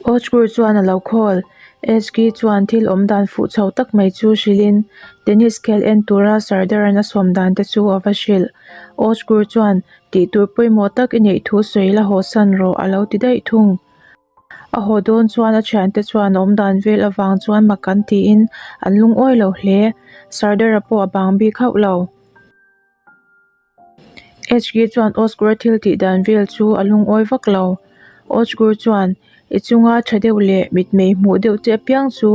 Ozgur chuan a lo call. Ezgi chuan thil awm dan fuh chho tak mai chu hrilhin tennis khel en tura Sardar-a'n a sawm dan te chu a va hrilh. Ozgur chuan tih tur pawimawh tak i neih thu sawi la haw san rawh a lo ti daih thung. A haw dawn chuan a thiante chuan awm dan vel avang chuan mak an tiin an lungawi lo hle. Sardar-a pawh a bang bik hauh lo. Hg chuan Osgur thil tih dan vel chu a lungawi vak lo. Osgur chuan, I chunga tha deuh leh mitmei hmuh deuh che apiang chu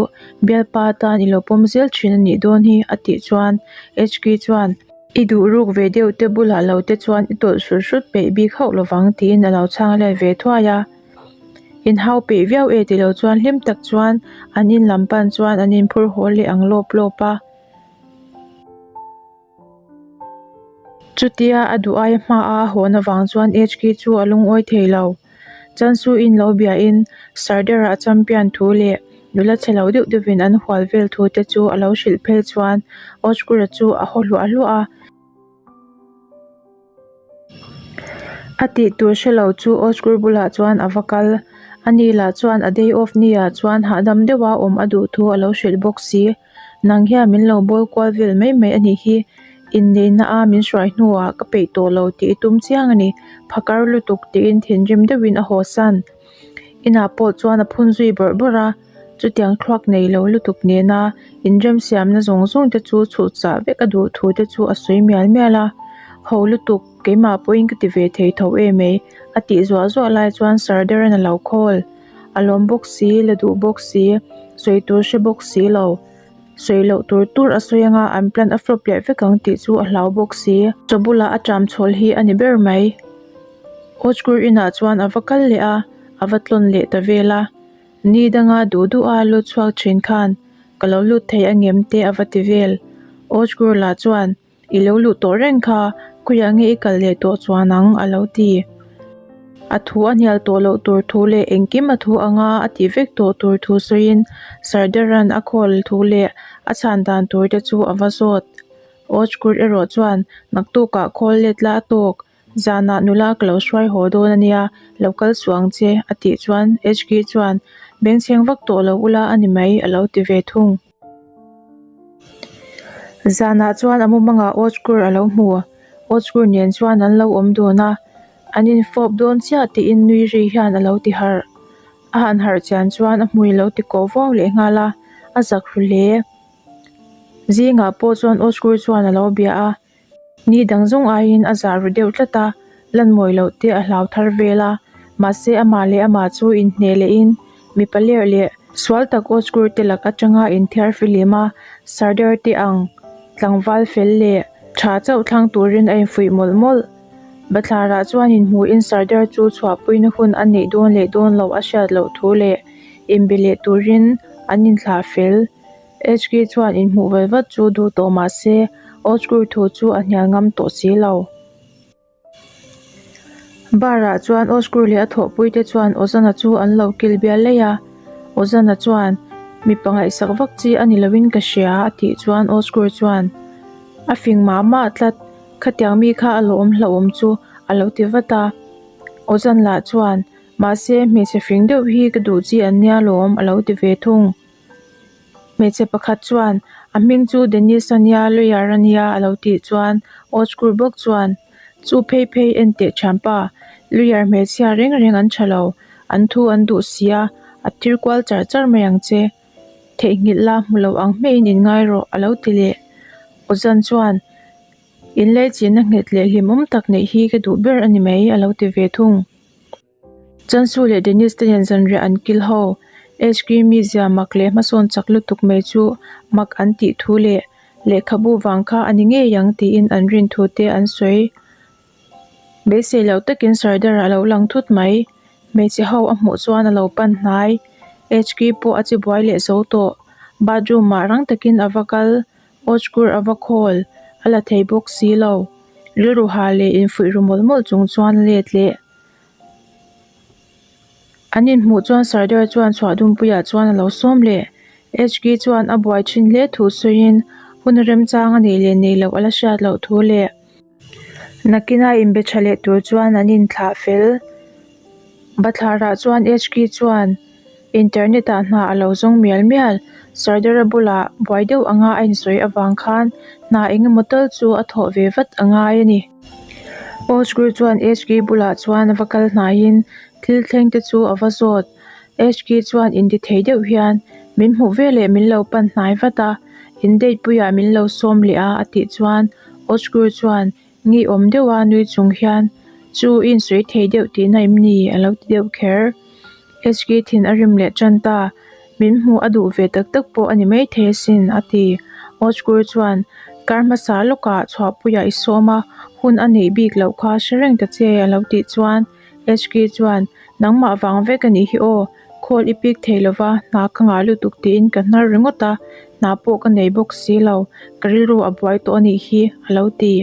bialpa atan i lo pawm zel thin a nih dawn hi, a tih chuan Hg chuan, I duh ruk ve deuh te bulah lo te chuan i tawlh hrut hrut peih bik hauh lovang tiin a lo chhang let ve thuai a. Inhau peih viau e ti lo chuan hlim tak chuan an in lam pan chuan an inphur haw leh ang lawp lawp a. Chutia a duh aia hma a hawn avang chuan HK chu a lungawi thei lo. Chansu-in lo biain Sardar-a champion thu leh nula chhe lo deuh deuhin an hual vel thu te chu a lo hrilh phei chuan Ozgur-a chu a haw hluah hluah a. A tih tur hre lo chu Ozgur bulah chuan a va kal. Ani lah chuan a day off ni ah chuan hahdam deuha awm a duh thu a lo hrilh bawk si. Nang hian min lo bawl kual vel mai mai a nih hi. Inneihna a min hruai hnuah ka peih tawh lo tih i tum chiang a ni. Phakar lutuk tiin thinrim deuhin a haw san. Inah pawh chuan a phun zui bawrh bawrh a, chutiang thluak nei lo lutuk nena inremsiamna zawng zawng te chu chhuh chah vek a duh thu te chu a sawi mial mial a. Ho lutuk, keimah pawhin ka ti ve thei tho em ei, a tih zuah zuah lai chuan Sardar-a'n a lo call. A lawm bawk si, la duh bawk si, sawi tur hre bawk si lo. Sawi loh tur tur a sawi anga an plan a flop leh vek ang tih chu a hlau bawk si. Chaw bulah a ṭam chhawl hi a ni ber mai. Ozgur inah chuan a va kal leh a, a va tlawn leh ta vel a. Ni danga duh duh a lut chhuak ṭhin khan ka lo lut thei angem te a va ti vel. Ozgur lah chuan I lo luh tawh reng kha, khawiah nge i kal leh tawh chuan ang? a lo ti. A thu a hnial tawh loh tur thu leh engkim a thu anga a tih vek tawh tur thu sawiin Sardar-a'n a call thu leh a chhan dan tur te chu a va zawt. Ozgur erawh chuan naktukah call let la a tawk, zanah nula ka lo hruai haw dawn a nia, lo kal suh ang che, a tih chuan HK chuan bengchheng vak tawh lo ula a ni mai, a lo ti ve thung. Zanah chuan a mumangah Ozgur a lo hmu. Ozgur nen chuan an lo awm dun a, an infawp dawn chiah tiin nui ri hian a lo ti harh. A han harh chian chuan a hmui lo ti kawh vau leh nghal a, a zak hru hle. Zingah pawh chuan Ozgur chuan a lo bia a. Ni dang zawng aiin a zah ru deuh tlat a, lan mawi loh te a hlau thar vel a, mahse amah leh amah chu inhneh lehin mipa lerh leh sual tak Ozgur te lak atanga inthiar filim a, Sardar te ang tlangval fel leh tha chauh thlang turin a infuih mawlh mawlh. Bathlarah chuan inhmuhin Sardar chu chhuahpuina hun a neih dawn leh dawn loh a hriat loh thu leh inbe leh turin an inthlah fel. HK chuan inhmuh vel vat chu duh tawh mah se, Ozgur thu chu a hnial ngam tawh si lo. Bar-ah chuan Ozgur leh a thawhpuite chuan Ozana chu an lo kil bial laih a. Ozana chuan, Mipa ngaihsak vak chi a ni loin ka hria, a tih chuan Ozgur chuan, A fing mah mah tlat, khatiang mi kha a lawm hlauhawm chu, a lo ti vat a. Ozan lah chuan, Mahse, hmeichhe fing deuh hi ka duh chi an nia lawm, a lo ti ve thung. Hmeichhe pakhat chuan a hming chu Dennis a nia lawyer a nia a lo tih chuan Ozgur bawk chuan chu phei phei en teh thianpa lawyer hmeichhia reng reng an tha lo an thu an duh si a a tir kual char char mai ang che theihnghilh la hmu lo ang hmeiin in ngai rawh a lo ti leh Ozan chuan inlaichihna nghet leh hlimawm tak neih hi ka duh ber a ni mai a lo ti ve thung. Chansu leh Dennis te nen zanriah an kil ho. HK mizia mak leh hmasawn chak lutuk mai chu mak an tih thu leh lehkhabu vang kha a ni ngei ang tiin an rin thu te an sawi. Beisei loh takin Sardar a lo lang thut mai. Hmeichhe ho a hmuh chuan a lo pan hnai. HK pawh a chi buai leh zo tawh. Bathroom ah rang takin a va kal. Ozgur a va call a la thei bawk si lo. Rilru ha leh infuih ru mawlh mawlh chung chuan let leh. An inhmuh chuan Sardar chuan chhuah dumpuiah chuan a lo sawm leh. HK chuan a buai thin hle thu sawiin hun remchang a neih leh neih loh a la hriat loh thu leh nakina inbe tha leh tur chuan an inthlah fel. Bathlarah chuan HK chuan. Internet-ah hna a lo zawng mial mial. Sardara bulah buai deuh anga a insawi avang khan hna eng emaw tal chu a thawh ve vat a ngai a ni. Osgur chuan Hg bulah chuan a va kal hnaiin thil thleng te chu a va zawt. Hg chuan intithei deuh hian min hmuh veleh min lo pan hnai vat a, in date puiah min lo sawm leh a a tih chuan Osgur chuan Ngeiawm deuha nui chung hian, Chu i insawi thei deuh tihna em ni? a lo ti deuh kher. HK thin a rim leh tan ta. Min hmuh a duh ve tak tak pawh a ni maithei asin, a ti. Ojkur chuan, Kar hmasa lawkah chhuahpuiah i sawm a, hun a neih bik loh kha hre reng ta che, a lo tih chuan HK chuan, Nangmah vang vek a nih hi aw, khawl i pik thei lova, hna ka ngah lutuk tiin ka hnar ringawt a, hna pawh ka nei bawk si lo, ka rilru a buai tawh a nih hi, a lo ti.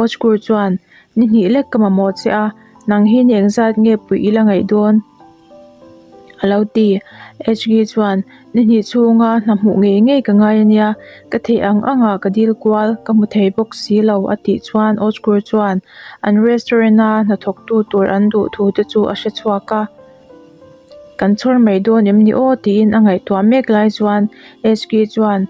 Ojkur chuan, Ni hnih lek ka mamawh che a, nang hi ni engzat nge puih i la ngaih dawn? A lo ti. HG chuan, Ni hnih chhunga hna hmuh ngei ngei ka ngai a nia, ka theih ang angah ka dil kual, ka hmu thei bawk si lo, a tih chuan Ojkur chuan an restaurant-a hnathawktu tur an duh thu te chu a hre chhuak a. Kan chhawr mai dawn em ni aw tiin a ngaihtuah mek lai chuan HG chuan,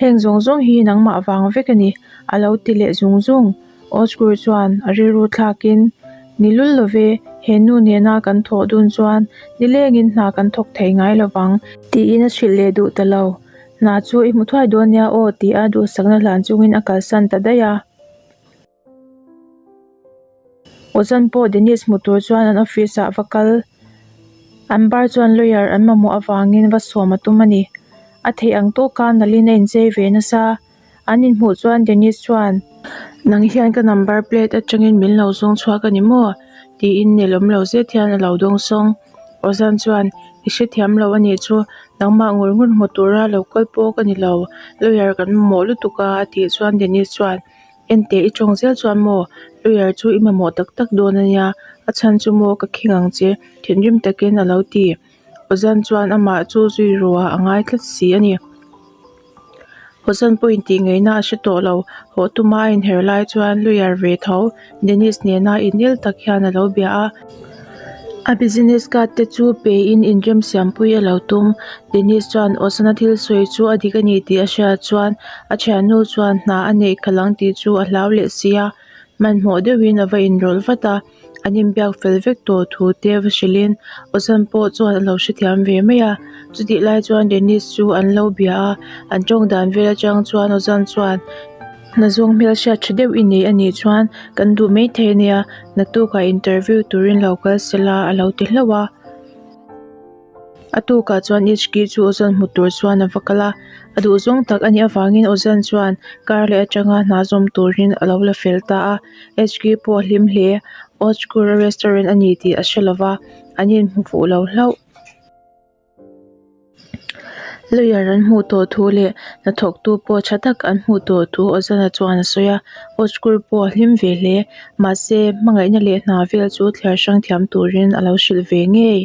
Heng zawng zawng hi nangmah vang vek a ni, a lo ti leh zung zung. Ozgur chuan a rilru thlakin, Ni lul lo ve, he nu nena kan thawh dun chuan nilengin hna kan thawk thei ngai lo vang, tiin a hrilh leh duh ta lo. Hna chu i hmu thuai dawn nia aw tia duhsakna hlan chungin a kalsan ta daih a. Ozan pawh Dennis hmu tur chuan an office ah va kal. An bar chuan lawyer an mamawh avangin va sawm a tum a ni. A theih ang tawka nalhin a inchei ve nasa. An inhmuh chuan Dennis chuan, Nang hian ka number plate atangin min lo zawng chhuak a ni maw? tiin nelawm lo zet hian a lo dawng sawng. Ozan chuan, I hrethiam lo a nih chu, nangmah ngur ngur hmu tura lo kal pawh ka ni lo, lawyer kan mamawh lutuk a a tih chuan Dennis chuan, Enteh i tawng zel chuan maw lawyer chu i mamawh tak tak dawn a nia, a chhan chu maw ka khing ang che thinrim takin a lo ti. Ozan chuan amah chu zui ruah a ngai tlat si a ni. Ozan pawhin tih ngaihna a hre tawh lo, haw tuma a inher lai chuan lawyer ve tho Dennis nena inel tak hian a lo bia a. A business card te chu pe in inrem siampui a lo tum. Dennis chuan Osana thil sawi chu a dik a ni tih a hriat chuan a thiannu chuan hna a neih khalh ang tih chu a hlau leh si a. Hmanhmawh deuhin a va inrawlh vat a, an inbiak fel vek tawh thu te va hrilhin Osan pawh chuan a lo hrethiam ve mai a. Chutih lai chuan Dennis chu an lo bia a, an tawng dan vel atang chuan Ozan chuan Hna zawng hmelhriat tha deuh i nei a nih chuan kan duh mai thei a nia, naktukah interview turin lo kal sela a lo ti hlauh a. A tukah chuan Ichki chu Ozan hmu tur chuan a va kal a, a duh zawng tak a nih avangin Ozan chuan kar leh atanga hna zawm turin a lo la fel ta a. Ichki pawh a hlim hle, Ozgur restaurant a ni tih a hre lova, an inhmu fuh lo hlauh. Lawyer an hmuh tawh thu leh hnathawktu pawh tha tak an hmuh tawh thu Ozana chuan a sawi a, Ozgur pawh a hlim ve hle. Mahse, hmangaihna leh hna vel chu thliar hrang thiam turin a lo hrilh ve ngei.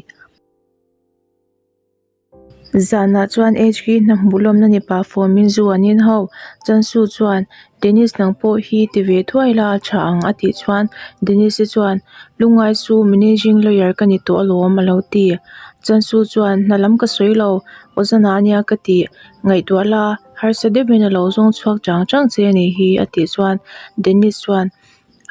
Zanah chuan HK hna hmuh lawmna ni pah fawmin zu an in ho. Chansu chuan, Dennis nang pawh hi ti ve thuai la a tha ang a tih chuan Dennis-i chuan, Lungngai su managing lawyer ka ni tawh alawm a lo ti. Chansu chuan, Hna lam ka sawi lo, Ozana ania ka ti, ngaihtuah la, harsa deuhin a lo zawng chhuak chang chang che a nih hi a tih chuan Dennis chuan,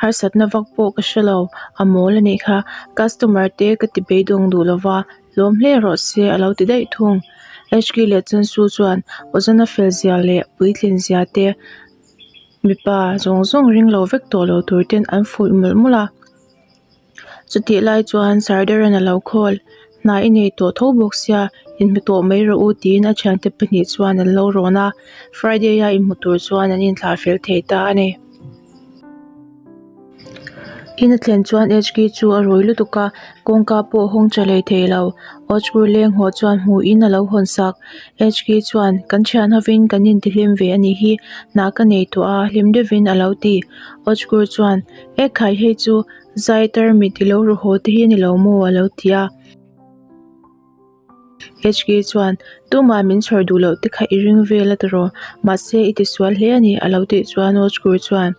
Harsatna vak pawh ka hre lo, a mawl a nih kha, customer te ka ti beidawng duh lova, lawm hle rawh se a lo ti daih thung. HK leh Chansu chuan Ozana fel zia leh puitlin zia te mipa zawng zawng ring lo vek tawh lo tur ten an fuih mawlh mawlh a. Chutih lai chuan Sardaran a lo call, Hna i nei tawh tho bawk sia, inhmu tawh mai rawh u tiin a thiante pahnih chuan an lo rawn a, Friday a inhmu tur chuan an inthlah fel thei ta a ni. In a thlen chuan HK chu a rawi lutuk a, kawngka pawh hawng tha hlei thei lo. Ojkur leng haw chuan hmuhin a lo hawn sak. HK chuan, Kan thian hovin kan intihlim ve a nih hi, hna ka nei tawh a, hlim deuhin a lo ti. Ojkur chuan, Ekhai hei chu zai tarmit i lo ru haw te hi a ni lo maw? a lo ti a. HK chuan, Tumah min chhawr duh loh te kha i ring vel a tiraw? Mahse i tisual hle a ni a lo tih chuan Ojkur chuan.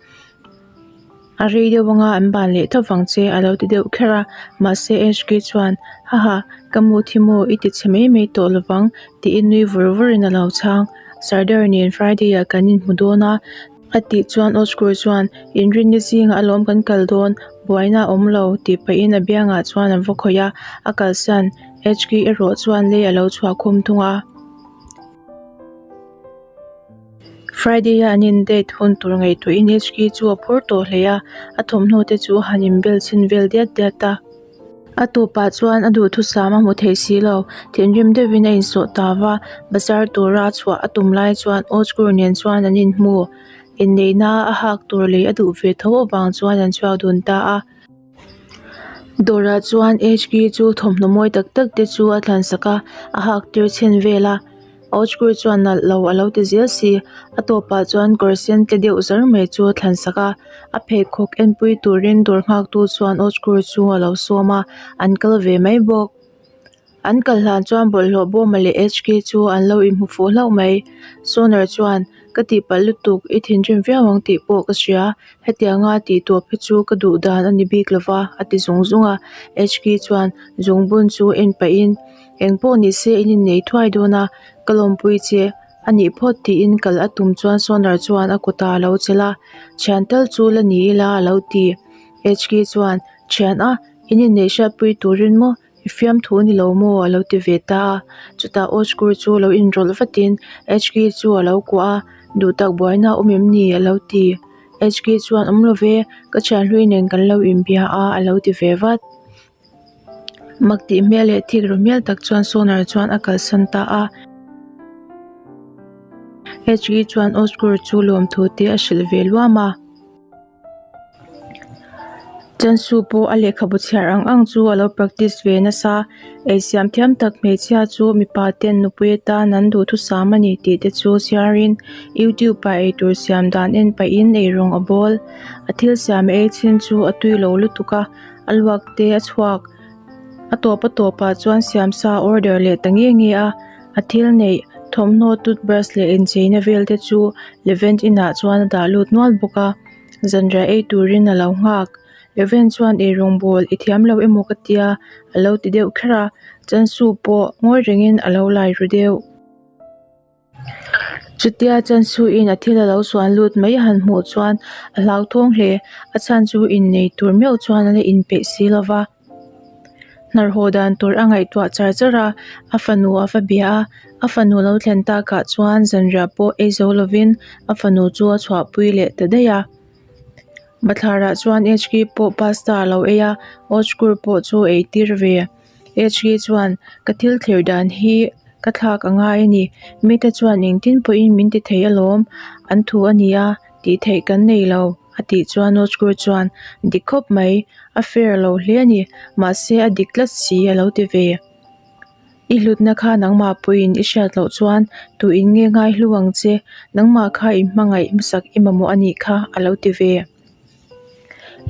A rei deuh anga an ban leh tho vang che a lo ti deuh kher a, mahse Ashki chuan, Haha, ka mood hi maw i ti chhe mai mai tawh lovang tiin nui vur vurin a lo chhang. Sardar nen Friday ah kan inhmu dawn a, a tih chuan Oscar chuan, Inrinni zingah alawm kan kal dawn, buaina a awm lo tih pahin a biangah chuan a va khawih a, a kalsan. Ashki erawh chuan lei a lo chhuah khum thung a. Friday a an in date hun tur ngaihtuahin HK chu a phur tawh hle a, a thawmhnaw te chu a han inbel chhin vel diat diat a. A tawpah chuan a duhthusam a hmu thei si lo, thinrim deuhin a insawh ta va, bazar tura chhuah a tum lai chuan Ozgur nen chuan an inhmu. Inneihna a hak tur lei a duh ve tho avang chuan an chhuak dun ta a. Dawrah chuan HK chu thawmhnaw mawi tak tak te chu a thlan sak a, a hak tir chhen vel a. Ozgur chuan nalh lo a lo ti zel si. A tawpah chuan kawr sen tle deuh zar mai chu a thlan sak a. A pheikhawk enpui turin dawr nghaktu chuan Ozgur chu a lo sawm a, an kal ve mai bawk. An kal hlan chuan bawlhhlawh bawma leh HK chu an lo inhmu fuh hlauh mai. Sonar chuan, Ka tihpalh lutuk, i thinrim viau ang tih pawh ka hria. Hetianga tih tawp hi chu ka duh dan a ni bik lova, a ti zung zung a. HK chuan zungbun chu en pahin, Eng pawh ni se in innei thuai dawn a, ka lawmpui che a nih phawt tiin kal a tum chuan Sonar chuan a kutah a lo chelh a. Thian tal chu la ni ila a lo ti. HK chuan, Thian a, in inneih hriatpui turin maw? I fiamthu ni lo maw? a lo ti ve ta a. Chutah Ozgur chu lo inrawlh vatin HK chu a lo kuah a, Duhtak buaina a awm em ni? a lo ti. HK chuan Awm lo ve, ka thianhlui nen kan lo inbia a a lo ti ve vat. Mak tih hmel leh thik ru hmel tak chuan Sonar chuan a kalsan ta a. HK chuan Ozgur chu lawmthu te a hrilh ve luam a. Chansu pawh a lehkhabu chhiar ang ang chu a lo practice ve nasa. Ei siam thiam tak hmeichhia chu mipa ten nupui atan an duhthusam a ni tih te chu chhiarin youtube ah eitur siam dan en pahin eirawng a bawl. A thil siam ei chin chu a tui lo lutuk a, a luak te a chhuak. A tawp a tawpah chuan siamsa a order leh ta nge nge a, a thil neih thawmhnaw toothbrush leh incheina vel te chu Levent inah chuan a dah lut nual bawk a, zanriah ei turin a lo nghak. Levent chuan eirawng bawl i thiam lo emaw ka tia a lo ti deuh kher a, Chansu pawh ngawi rengin a lo lai ru deuh. Chutia Chansuin a thil a lo suan lut mai han hmuh chuan a hlauthawng hle, a chhan chu innei tur meuh chuan a la inpeih si lo va. Hnar haw dan tur a ngaihtuah char char a, a fanu a va bia a, a fanu lo thlen takah chuan zanriah pawh ei zo lovin a fanu chu a chhuahpui leh ta daih a. Bathlarah chuan HK pawh pasta a lo ei a, Ozgur pawh chu ei tir ve. HK chuan, Ka thil thlir dan hi ka thlak a ngai a ni. Mite chuan engtin pawhin min ti thei alawm, an thu a nia, tih theih kan nei lo, a tih chuan Ozgur chuan, Dik khawp mai, a fair lo hle a ni, mahse a dik tlat si a lo ti ve. I hlutna kha nangmah pawhin i hriat loh chuan tuin nge ngai hlu ang che, nangmah kha in hmangaih hmasak i mamawh a nih kha a lo ti ve.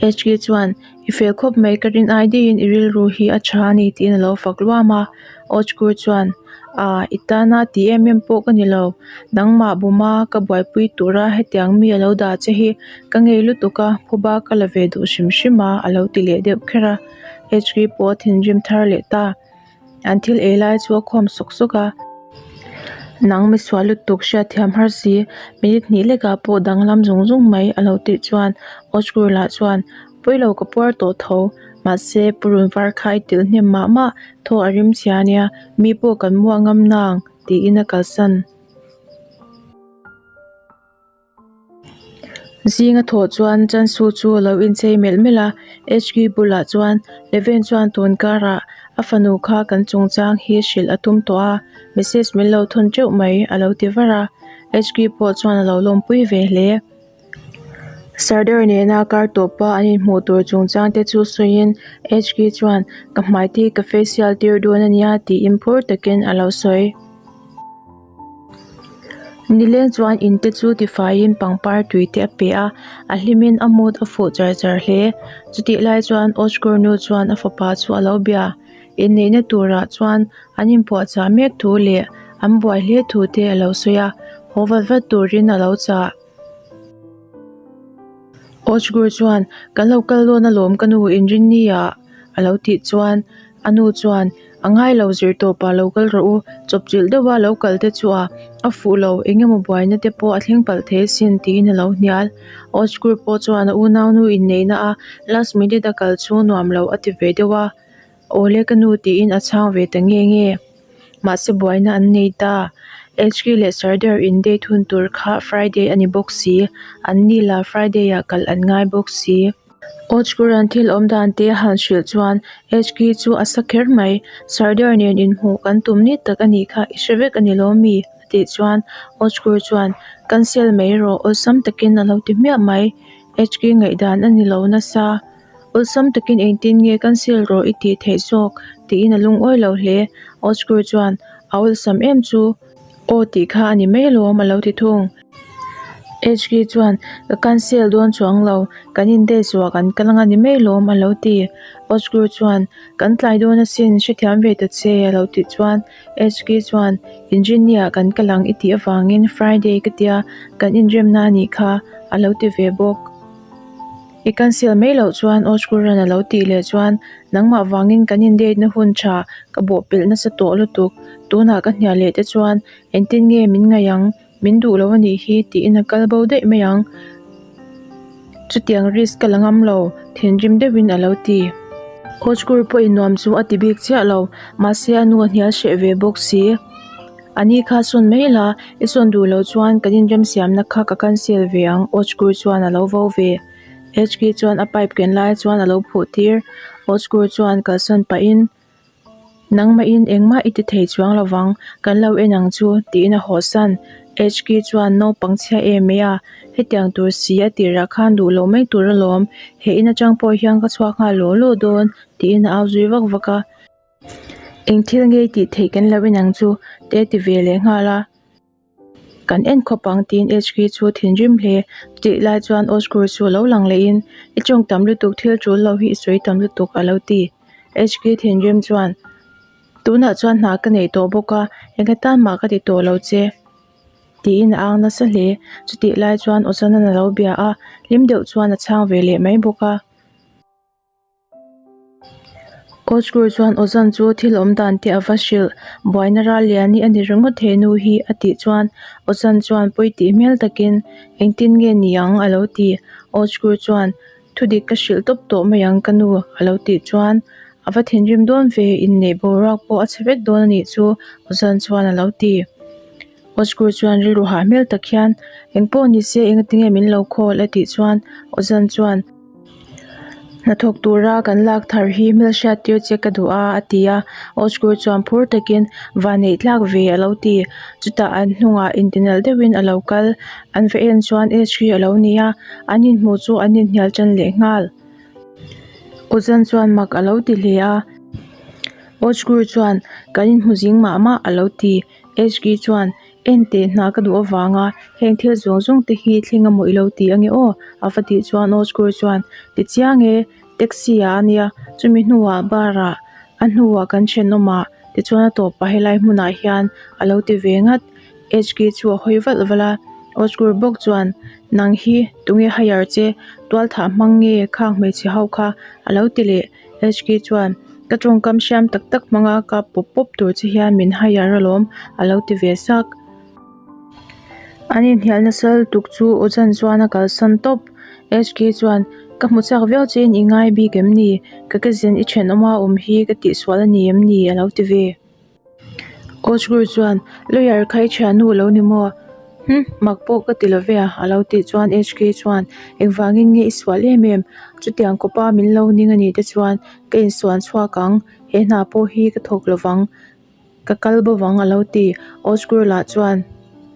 HK chuan, I fel khawp mai ka rin ai daihin i rilru hi a tha a ni tiin a lo fak luam a. Ochkur chuan, Aa, i tana ti em em pawh ka ni lo. Nangmah buma ka buaipui tura hetiang mi a lo dah che hi ka ngei lutuk a, phuba ka la ve duh hrim hrim a a lo ti leh deuh kher a. HK pawh a thinrim thar leh ta. An thil ei lai chu a khawm sawk sawk a. Nang misual lutuk hriatthiam har si, minute hnih lekah pawh danglam zung zung mai a lo tih chuan Ozgur lah chuan, Pawi lo ka puar tawh tho, mahse purun var kha i tilh hnem mah mah, thaw a rim chhia nia, mi pawh kan muah ngam nang, tiin a kalsan. Zinga thawh chuan Chansu chu a lo inchei melh melh a, HQ bulah chuan Leven chuan tun karah a fanu kha kan chungchang hi hrilh a tum tawh a, message min lo thawn teuh mai a lo ti var a, HQ pawh chuan a lo lawmpui ve hle. Sardar nena kar tawpa an inhmuh tur chungchang te chu sawiin HQ chuan ka hmai te hi ka facial tir dawn a nia tiin phur takin a lo sawi. Nileng chuan in te chu tifaiin pangpar tui te a pe a, a hlimin a mood a fuh char char hle. Chutih lai chuan Ozgur nu chuan a fapa chu a lo bia. Inneihna turah chuan an inpuahchah mek thu leh an buai hle thu te a lo sawi a, haw vat vat turin a lo chah. Ozgur chuan, Kan lo kal dawn alawm ka nu inrinni ah a lo tih chuan a nu chuan, A ngai lo zir tawp ah lo kal rawh u, chawpchilh deuh a lo kal te chu a a fuh lo, eng emaw buaina te pawh a thleng palh thei asin tiin a lo hnial. Ozgur pawh chuan a unaunu inneihna a last minute a kal chu nuam lo a ti ve deuh a. Awle ka nu tiin a chhang ve ta nge nge. Mahse buaina an nei ta. HK leh Sardar in date hun tur kha Friday a ni bawk si. An ni la Friday ah kalh an ngai bawk si. Ochkuran thil awm dan te han hrilh chuan HK chu a sa kher mai. Sardar nen inhmuh kan tum ni tak a nih kha i hre vek a ni lo mi? a tih chuan Ochkur chuan cancel mai rawh awlsam takin a lo ti hmiah mai. HK ngaihdan a ni lo nasa. Awlsam takin engtin nge cancel rawh i tih theih zawk? tiin a lungawi lo hle. Oscar chuan, A awlsam em chu? Aw tih kha a ni mai alawm a lo ti thung. HK chuan, Ka cancel dawn chuang lo, kan in date zuah kan kal anga ni mai alawm a lo ti. Oscar chuan, Kan tlai dawn asin, hrethiam ve ta che a lo tih chuan HK chuan, Engineer kan kal ang i tih avangin Friday ka tia, kan inremna a nih kha a lo ti ve bawk. I cancel mai loh chuan Oskuran a lo tih leh chuan nangmah vangin kan in date na hun tha ka bawh pelh nasa tawh lutuk, tunah ka hnial leh te chuan engtin nge min ngaih ang, min duh lo anih hi tiin a kal bo daih mai ang. Chutiang risk ka la ngam lo, thinrim deuhin a lo ti. Oskur pawhin nuam chu a ti bik chiah lo, mahse a nu a hnial hreh ve bawk si. A ni kha sawn mai la, i sawn duh loh chuan kan inremsiamna kha ka cancel ve ang Ochkur chuan a lo vo ve. HK chuan a pipe ken lai chuan a lo phuh tir. Ochkur chuan kalsan pahin, Nangmahin engmah i ti thei chuang lo vang, kan lo en ang chu tiin a hawhsan. HK chuan naupang chhia em mai a, hetiang tur si a tirah khan duh loh mai tur alawm, he in atang pawh hian ka chhuak nghal law law dawn tiin a au zui vak vak a. Eng thil ngei tih theih kan lo en ang chu te ti ve leh nghal a, kan en khawp ang tiin HK chu thinrim hle. Chutih lai chuan Oscar chu lo lang leh in i tawng tam lutuk thil tul lo hi i sawi tam lutuk a lo ti. HK thinrim chuan tunah chuan hna ka neih tawh bawk a eng atan mah ka ti tawh lo che tiin a ang nasa hle. Chutih lai chuan Ozan-an a lo bia a, hlim deuh chuan a chhang ve leh mai bawk a. Ozgur chuan Ozan chu thil awm dan te a va hrilh. Buaina ral lian hi a ni ringawt he nu hi a tih chuan Ozan chuan pawi tih hmel takin engtin nge ni ang a lo ti. Ozgur chuan thudik ka hrilh tawp tawh mai ang ka nu a lo tih chuan a va thinrim dawn ve inneih boruak pawh a chhe vek dawn a nih chu Ozan chuan a lo ti. Ozgur chuan rilru hah hmel tak hian engpawh ni se engatinge min lo call a tih chuan Ozan chuan Hnathawk tura kan lak thar hi hmelhriat tir che ka duh a a ti a. Ozgur chuan phur takin vanneih tlak ve a lo ti. Chutah an hnungah intinalh deuhin a lo kal. An va en chuan H hi a lo ni a, an inhmuh chu an inhnial tan leh nghal. Ozan chuan mak a lo ti hle a. Ozgur chuan kan inhmu zing mah mah a lo ti. HG chuan, En teh hna ka duh avanga heng thil zawng zawng te hi thleng amaw ilo ti ange aw? A va tih chuan Oscar chuan, Ti chiang e, taxi ah a nia, chumi hnuah bar ah, a hnuah kan thenawm ah, tichuan a tawpah helai hmunah hian a lo ti ve ngat. HG chu a hawi valh valh a, Oscar bawk chuan, Nang hi tunge hire che, tualthah hmang nge khang hmeichhe ho kha a lo ti leh. HK chuan ka tawngkam hriam tak tak hmanga kap pawp pawp tur che hian min hire alawm a lo ti ve sak. An inhnial nasa lutuk chu Ozan chuan a kalsan tawp. HK chuan ka hmu chak viau che in i ngai bik em ni? Ka cousin i thenawma awm hi ka tihsual a ni em ni? a lo ti ve. Ozgur chuan, Lawyer kha i thiannu lo ni maw? Hm, mak pawh ka ti lo ve a, a lo tih chuan HK chuan, Engvangin nge i sual em em? Chutiang kawpa min lo ning a nih te chuan ka insuan chhuak ang, he hna pawh hi ka thawk lo vang, ka kal bo vang a lo ti. Ozgur lah chuan,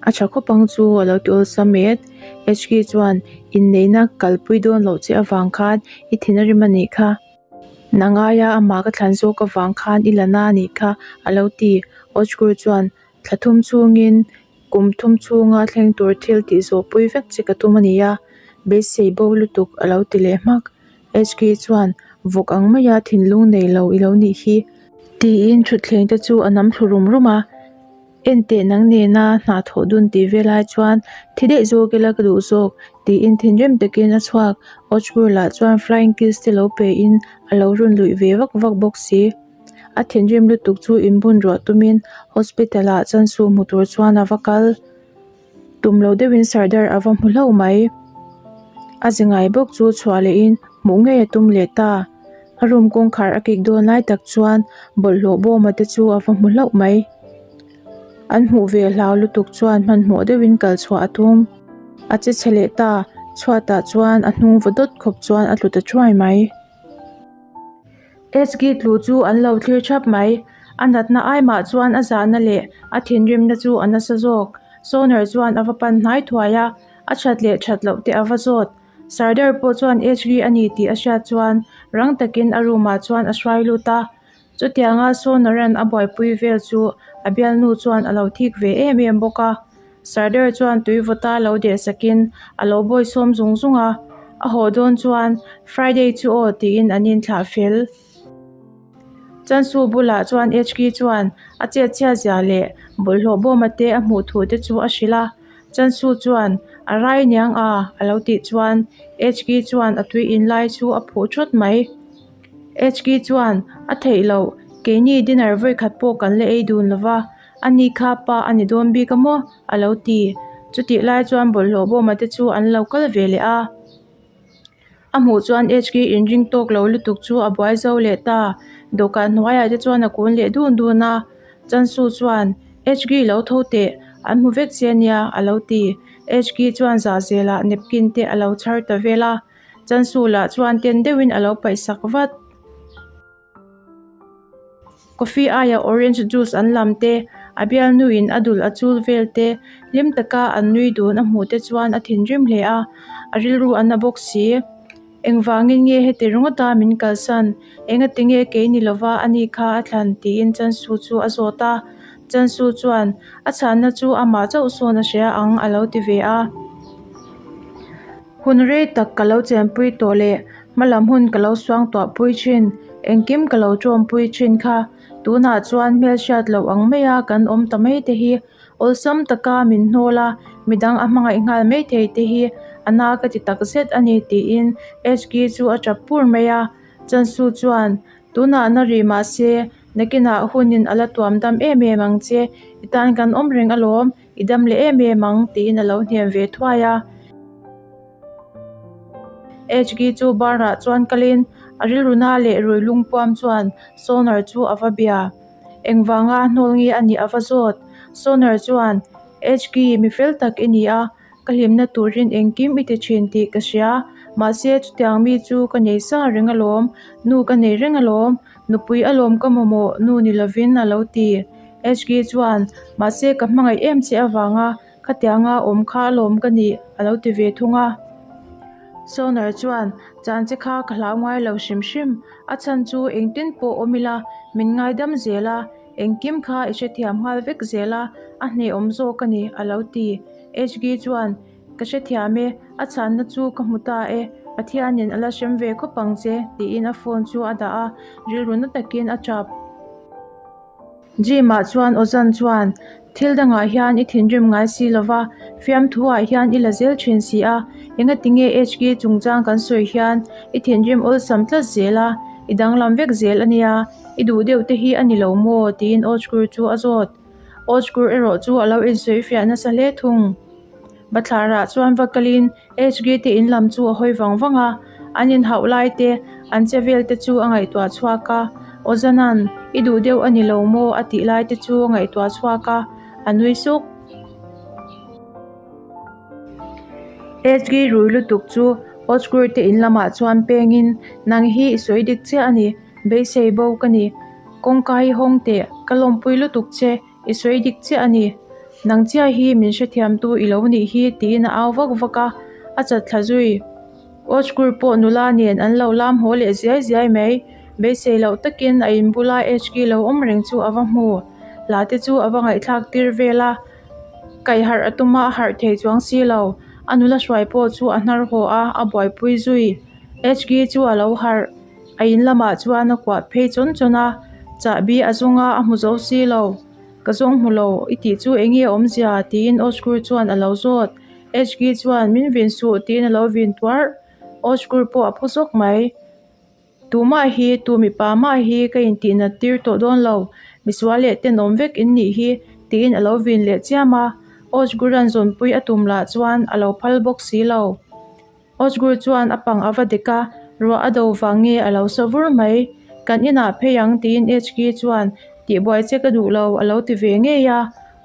A tha khawp ang chu a lo ti awlsam et. HK chuan, Inneihna kalpui dawn loh che avang khan i thin a rim a nih kha. Nang aia amah ka thlan zawk avang khan i la na a nih kha, a lo ti. Ozgur chuan thla thum chhungin kum thum chhunga thleng tur thil tih zawh pui vek che ka tum a ni a, beisei bo lutuk a lo ti leh hmak. HK chuan vawk ang maia thinlung nei lo i lo nih hi. Tiin thutthleng te chu a nam thlu rum rum a. Enteh nang nena hna thawh dun tih vel ai chuan thi daih zawk ila ka duh zawk. Tiin thinrim takin a chhuak. Ozgur lah chuan flying kiss te lo pe in a lo run luih ve vak vak bawk si. A thinrim lutuk chu inbun ruah tumin hospital ah chansu hmu tur chuan a va kal. Tum lo deuhin Sardar a va hmu hlauh mai. A ze ngai bawk chu chhuah lehin hmuh ngei a tum leh ta. A room kawngkhar a kik dawn lai tak chuan bawlhhlawh bawma te chu a va hmu hlauh mai. An hmuh ve hlau lutuk chuan hmanhmawh deuhin kal chhuah a tum. A che chhe leh ta, chhuatah chuan a hnung va dawt khawp chuan a tlu ta thuai mai. Ezgi tlu chu an lo thlir thap mai. A natna ai mah chuan a zahna leh a thinrimna chu a nasa zawk. Sonar chuan a va pan hnai thuai a, a that leh that loh te a va zawt. Sardar pawh chuan Ezgi a ni tih a hriat chuan rang takin a room ah chuan a hruai lut a. Chutianga Sonaran a buaipui vel chu a bialnu chuan a lo thik ve em em bawk a. Sardar chuan tui vawta lo deh sakin a lo bawi sawm zung zung a, a haw dawn chuan Friday chu aw tiin an inthlah fel. Chansu bulah chuan HK chuan a chetchhia zia leh bawlhhlawh bawma te a hmuh thu te chu a hrilh a, Chansu chuan a rai niang a a lo tih chuan HK chuan a tui in lai chu a phuh thawt mai. HK chuan a theih loh, keini dinner vawikhat pawh kan la ei dun lova, A ni kha pa a ni dawn bik a maw? a lo ti. Chutih lai chuan bawlhhlawh bawma te chu an lo kal ve leh a. A hmuh chuan HK inring tawk lo lutuk chu a buai zo leh ta. Dawhkan hnuaiah te chuan a kun leh dun dun a. Chansu chuan, HK lo tho teh, an hmu vek che nia, a lo ti. HK chuan zahzelah napkin te a lo chhar ta vel a. Chansu lah chuan ten deuhin a lo paihsak vat. Coffee aia orange juice an lam te, a bialnuin a dul a chul vel te, hlim taka an nui dun a hmuh te chuan a thinrim hle a, a rilru a na bawk si. Engvangin nge heti ringawta min kalsan? Engati nge kei ni lova a ni kha a thlan? tiin Chansu chu a zawt a. Chansu chuan, A chhanna chu amah chauh sawn a hria ang a lo ti ve a. Hun rei tak ka lo chenpui tawh leh hmalam hun ka lo suangtuahpui thin, engkim ka lo tawmpui thin kha. Tunah chuan hmelhriat loh ang maia kan awm ta mai te hi awlsam taka min hnawl a, midang a hmangaih nghal mai thei te hi a na ka ti tak zet a ni tiin HK chu a tap pur mai a. Chansu chuan, Tunah na rih mahse nakinah hunin a la tuam dam em em ang che, i tan kan awm reng alawm. I dam leh em em ang tiin a lo hnem ve thuai a. HG chu bar ah chuan kalin a rilruna leh rui lungpuam chuan Sonar chu a va bia. Engvanga hnawl nge a nih a va zawt. Sonar chuan, HG, mi fel tak i ni a, ka hlimna turin engkim i ti thin tih ka hria. Mahse chutiang mi chu ka nei sa reng alawm, nu ka nei reng alawm, nupui alawm ka mamawh nu ni lovin a lo ti. HK chuan, Mahse ka hmangaih em che avanga khatianga awm kha alawm ka nih a lo ti ve thung a. Sonar chuan, Chan che kha ka hlau ngai lo hrim hrim, a chhan chu engtin pawh awm ila min ngaidam zel a, engkim kha i hrethiam nghal vek zel a, a hnehawm zawk a ni a lo ti. HK chuan, Ka hrethiam e, a chhanna chu ka hmu ta e, Pathianin a la hrem ve khawp ang che tiin a phone chu a dah a, rilru na takin a tap. Gym-ah chuan Ozan chuan, Thil dangah hian i thinrim ngai si lo va, fiamthu-ah hian i la zel thin si a, engati nge HK chungchang kan sawi hian i thinrim awlsam tlat zel a, i danglam vek zel a nia, i duh deuh te hi a ni lo maw? tiin Ozgur chu a zawt. Ozgur erawh chu a lo insawi fiah nasa hle thung. Bathlarah chuan va kalin HG te in lam chu a hawi vang vang a, an inhauh lai te, an che vel te chu a ngaihtuah chhuak a, Ozana'n i duh deuh a ni lo maw a tih lai te chu a ngaihtuah chhuak a, a nui suk. HG rui lutuk chu Ozgur te in lamah chuan pengin, Nang hi i sawi dik chiah a ni, beisei bo ka ni. Kawngka hi hawng teh, ka lawmpui lutuk che. I sawi dik chiah a ni. Nang chiah hi min hrethiamtu i lo nih hi tiin a au vak vak a, a chat thla zui. Ozgur pawh nula nen an lo lam haw leh ziai ziai mai. Beisei loh takin a in bula HK lo awm reng chu a va hmu. Hla te chu a va ngaihthlak tir vel a, kaihharh a tum a, a harh thei chuang si lo. A nula hruai pawh chu a hnar haw a, a buaipui zui. HK chu a lo harh. A in lamah chuan a kuah phei chawn chawn a, chahbi a zawng a, a hmu zo si lo. Ka zawng hmu lo i tih chu eng nge awmzia? tiin Oskur chuan a lo zawt. Hg chuan, Min vin suh, tiin a lo vin tuarh. Ozgur pawh a phu zawk mai. Tumah hi, tu mipa mah hi ka intihnat tir tawh dawn lo, misual leh tenawm vek in nih hi, tiin a lo vin leh chiam a. Ozgur-a'n zawnpui a tum lah chuan a lo phal bawk si lo. Ozgur chuan a pang a va dek a, ruah a do vang nge a lo sa vur mai. Kan inah phei ang tiin HK chuan tihbuai che ka duh lo a lo ti ve ngei a.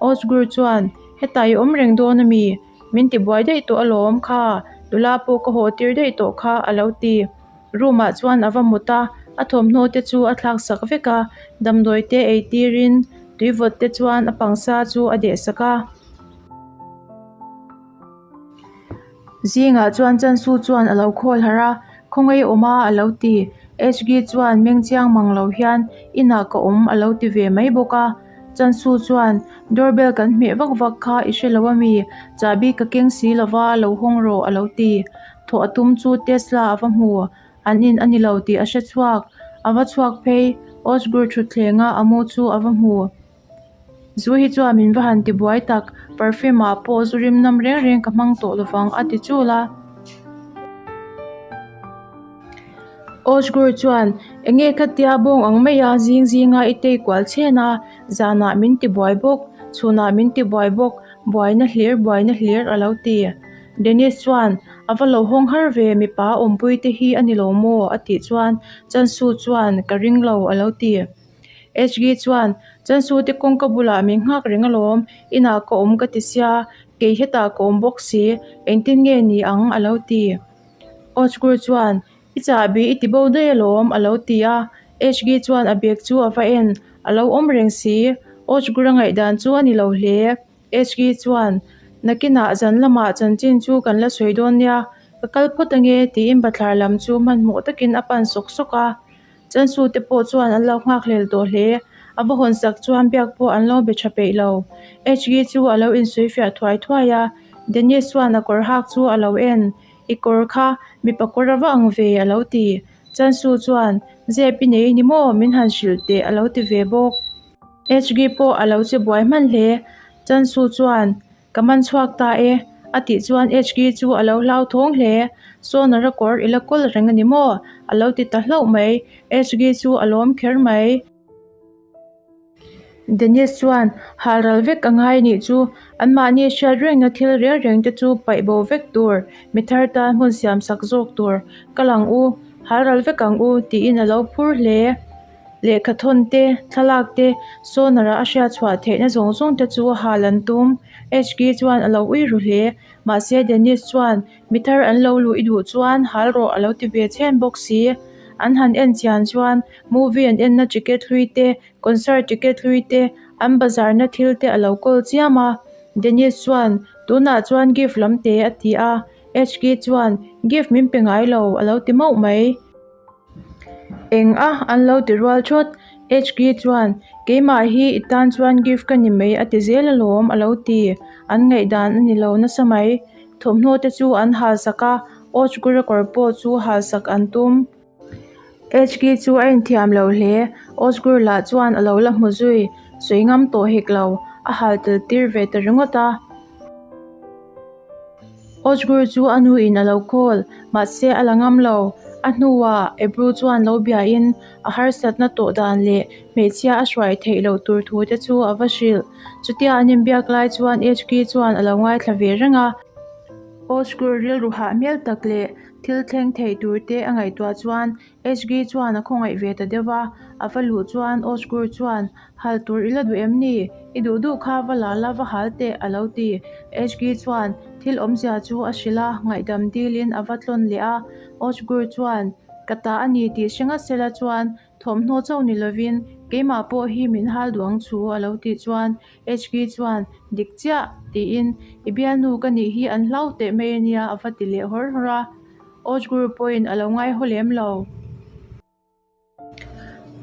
Ozgur chuan, Hetah i awm reng dawn a mi? Min tibuai daih tawh alawm kha, nula pawh ka haw tir daih tawh kha a lo ti. Room ah chuan a va mut a, a thawmhnaw te chu a thlak sak vek a, damdawi te ei tirin tui vawt te chuan a pangsa chu a deh sak a. Zingah chuan Chansu chuan a lo khawl harh a, Khawngaih awm a a lo ti. HG chuan meng chiang mang lo hian inah ka awm a lo ti ve mai bawk a. Chansu chuan Doorbell kan hmeh vak vak kha i hre lo a mi? Chahbi ka keng si lova lo hawng rawh a lo ti. Thawh a tum chu Tesla a va hmu. An in a ni lo tih a hre chhuak. A va chhuak phei. Ozgur thutthleng a a mu chu a va hmu. Zu hi chuan min va han ti buai tak, perfume ah pawh zu rim nam reng reng ka hmang tawh lovang a ti chul a. Ozgur chuan, Enge khatia bawng ang mai a zing zinga i tei kual chhen a, zanah min ti buai bawk, chhunah min ti buai bawk, buaina hlir buaina hlir a lo ti. Dennis chuan, A va lo hawng har ve, mipa awmpui te hi a ni lo maw? a tih chuan Chansu chuan, Ka ring lo a lo ti. HG chuan, Chansu te kawngka bulah min nghak reng alawm, inah ka awm ka ti sia, kei hetah ka awm bawk si, engtin nge ni ang? a lo ti. Ozgur chuan, I chahbi i ti bo daih alawm, a lo ti a. HG chuan a bag chu a va en, a lo awm reng si. Ozgur a ngaihdan chu a ni lo hle. HG chuan, Nakinah zan lamah chanchin chu kan la sawi dawn nia, ka kal phawt ange, tiin bathlar lam chu hmanhmawh takin a pan sawk sawk a. Chansu te pawh chuan an lo nghakhlel tawh hle. A va hawn sak chuan biak pawh an lo be tha peih lo. HG chu a lo insawi fiah thuai thuai a, Dennis chuan a kawr hak chu a lo en. I kawr kha mipa kawr a va ang ve a lo ti. Chansu chuan, Zep i nei ni maw? Min han hrilh teh a lo ti ve bawk. HG pawh a lo che buai hman hle. Chansu chuan, Ka man chhuak ta e, a tih chuan HG chu a lo hlauthawng hle. Sawnara kawr i la kawl reng a ni maw? A lo ti ta hlauh mai. HG chu a lawm kher mai. Dennis chuan, Hal ral vek a ngai nih chu, anmahni hriat rengna thil reng reng te chu paih bo vek tur, mi thar tan hmun siam sak zawk tur. Kal ang u, hal ral vek ang u, tiin a lo phur hle. Lehkha thawn te, thlalak te, sonar-a a hriat chhuah theihna zawng zawng te chu hal an tum. HK chuan a lo ui ru hle. Mahse Dennis chuan, Mi thar an lo luh i duh chuan hal rawh a lo ti ve chhen bawk si. An han en chian chuan movie an enna ticket hlui te, concert ticket hlui te, an bazarna thil te a lo kawl chiam a. Dennis chuan, Tunah chuan gift lam te a ti a. HK chuan, Gift min pe ngai lo a lo ti mauh mai. Eng a an lo ti rual thawt. HK chuan, Keimah hi i tan chuan gift ka ni mai a ti zel alawm a lo ti. An ngaihdan a ni lo nasa mai. Thawmhnaw te chu an hal sak a, Ozgur-a kawr pawh chu hal sak an tum. HK chu a inthiam lo hle. Ozgur lah chuan a lo la hmu zui. Sawi ngam tawh hek lo, a hal tel tir ve ta ringawt a. Ozgur chu a nuin a lo call, mahse a la ngam lo. A hnuah Ebru chuan lo biain a harsatna tawh dan leh hmeichhia a hruai theih loh tur thu te chu a va hrilh. Chutia an inbiak lai chuan HK chuan a lo ngaithla ve reng a. Ozgur rilru hah hmel tak leh thil thleng thei tur te a ngaihtuah chuan HG chuan a khawngaih ve ta deuh a, a va luh chuan Ozgur chuan, Hal tur i la duh em ni? I duh duh kha va la la va hal teh a lo ti. HG chuan thil awmzia chu a hrilh a, ngaihdam dilin a va tlawn leh a. Ozgur chuan, Ka ta a ni tih hre ngat sela chuan thawmhnaw chauh ni lovin keimah pawh hi min hal duh ang chu a lo tih chuan HG chuan, Dik chiah tiin, I bialnu ka nih hi an hlau teh mai a nia a va ti leh hawr hawr a. Ozgur pawhin a lo ngaihaw lem lo.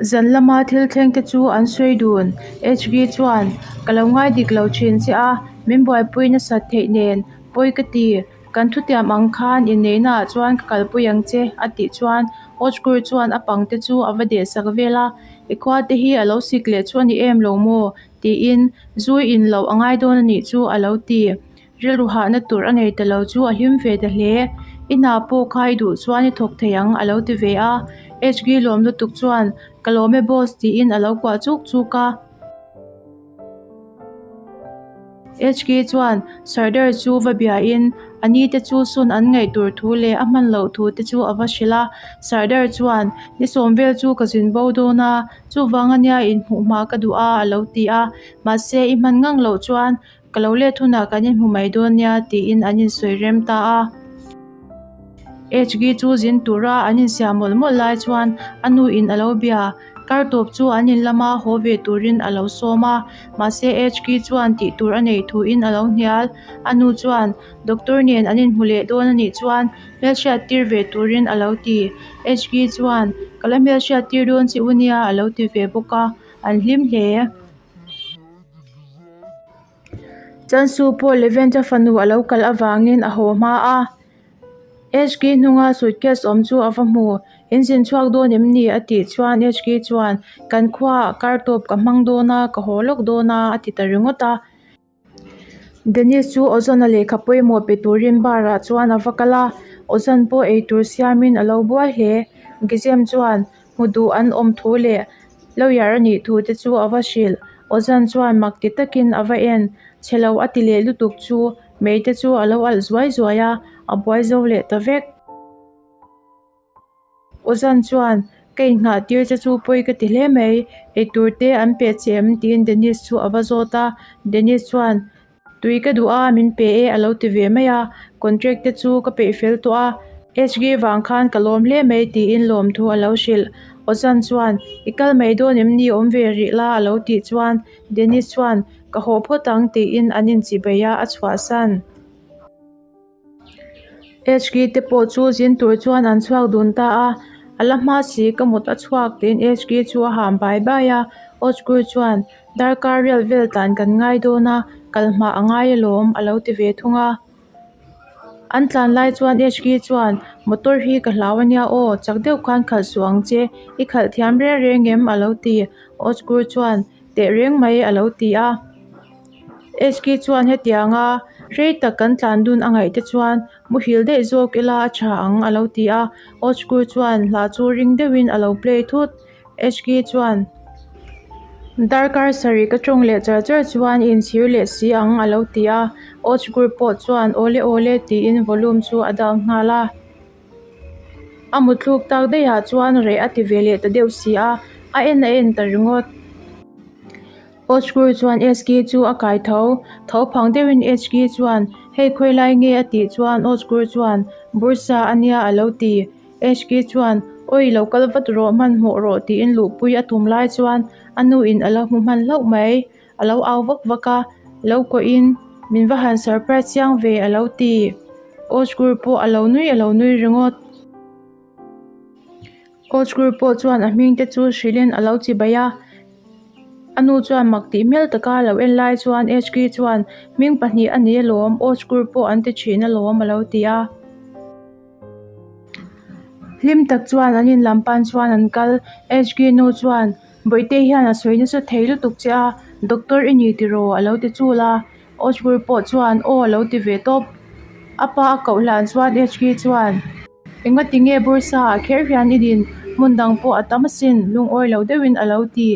Zan lama thil thleng te chu an sawi dun. HG chuan, Ka lo ngai dik lo thin che a, min buaipui nasat theih nen, pawi ka ti. Kan thutiam ang khan inneihna ah chuan ka kalpui ang che, a tih chuan Ozgur chuan a pang te chu a va deh sak vel a, I khua te hi a lo sik leh chu a ni em lo maw? tiin, Zui in loh a ngai dawn a nih chu, a lo ti. Rilru hahna tur a nei ta lo chu a hlim ve ta hle. I hna pawh kha i duh chuan i thawk thei ang a lo ti ve a. HG lawm lutuk chuan, Ka lawm e boss tiin a lo kuah chuk chuk a. HK chuan Sardar chu va biain a ni te chu sun an ngaih tur thu leh a hman loh thu te chu a va hrilh a. Sardar chuan, Ni sawm vel chu ka zin bo dawn a, chuvang ania inhmuh hma ka duh a a lo ti a. Mahse i hman ngang loh chuan Ka lo let hunah kan inhmu mai dawn nia tiin an insawi rem ta a. HG chu zin tura an insiam mawlh mawlh lai chuan a nu in a lo bia. Kar tawp chu an in lama haw ve turin a lo sawm a, mahse HG chuan tih tur a neih thuin a lo hnial. A nu chuan doctor nen an inhmu leh dawn a nih chuan hmelhriat tir ve turin a lo ti. HG chuan ka la hmelhriat tir dawn che u nia a lo ti ve bawk a, an hlim hle. Chansu pawh Levent-a fanu a lo kal avangin a haw hma a. HK hnunga suitcase awm chu a va hmu. In zin chhuak dawn em ni? a tih chuan HK chuan, Kan khuaah kar tawp ka hmang dawn a, ka haw lawk dawn a, a ti ta ringawt a. Dennis chu Ozone-a lehkha pawimawh pe turin bar-ah chuan a va kal a. Ozone pawh eitur siamin a lo buai hle. Gizem chuan, Hmu duh an awm thu leh lawyer a nih thu te chu a va hrilh. Ozan chuan mak ti takin a va en. Chhe lo a ti leh lutuk chu mei te chu a lo alh zuai zuai a, a buai zo leh ta vek. Ozan chuan, Ka inngah tir che chu pawi ka ti hle mai, eitur te an peh che em? tiin Dennis chu a va zawt a. Dennis chuan, Tui ka duh a, min pe e a lo ti ve mai a, contract te chu ka peih fel tawh a, HG vang khan ka lawm hle mai tiin lawmthu a lo hrilh. Ozan chuan, I kal mai dawn em ni awm ve rih la a lo tih chuan Dennis chuan, Ka haw phawt ang tiin an inchibei a, a chhuahsan. HG te pawh chu zin tur chuan an chhuak dun ta a, a la hma si ka mut a chhuak tiin HG chu a ham bai bai a, Ozgur chuan darkar rial vel tlan kan ngai dawn a, kal hma a ngai alawm a lo ti ve thung a. An tlan lai chuan HG chuan motor hi ka hlau ania aw, chak deuh khan khalh suh ang che, i khalh thiam reng reng em a lo ti, Ozgur chuan teh reng mai a lo ti a. HK chuan hetianga rei tak kan tlan dun a ngaih te chuan muhil daih zawk ila a tha ang a lo ti a, Ozgur chuan hla chu ring deuhin a lo play thut. HK chuan darkar sarih ka tawng leh char char chuan inchhir leh si ang a lo ti a, Ozgur pawh chuan awle awle tiin volume chu a down nghal a. A mutthluk tak daihah chuan reh a ti ve leh ta deuh si a, a en a en ta ringawt. Ozgur chuan Eski chu a kai tho. Tho phang deuhin Eski chuan, Hei khawi lai nge a tih chuan Ozgur chuan, Bursa a nia a lo ti. Eski chuan, Awi lo kal vat rawh hmanhmawh rawh tiin luhpui a tum lai chuan a nu in a lo hmu hman hlauh mai. A lo au vak vak a, lo kawhin, Min va han surprise chiang ve a lo ti. Ozgur pawh a lo nui a lo nui ringawt. Ozgur pawh chuan a hming te chu hrilhin a lo chibai a. A nu chuan mak tih hmel taka a lo en lai chuan HK chuan hming pahnih a ni alawm, Ozgur pawh an ti thin alawm a lo ti a. Hlim tak chuan an in lam pan chuan an kal. HK nu chuan Bawihte hian a sawi nasa thei lutuk che a, doctor i ni tiraw a lo ti chul a. Ozgur pawh chuan aw a lo ti ve tawp. A pa a koh hlan chuan HK chuan. Engati nge Bursa ah kher hian i din? Hmun dang pawh a tam asin, lungawi lo deuhin a lo ti.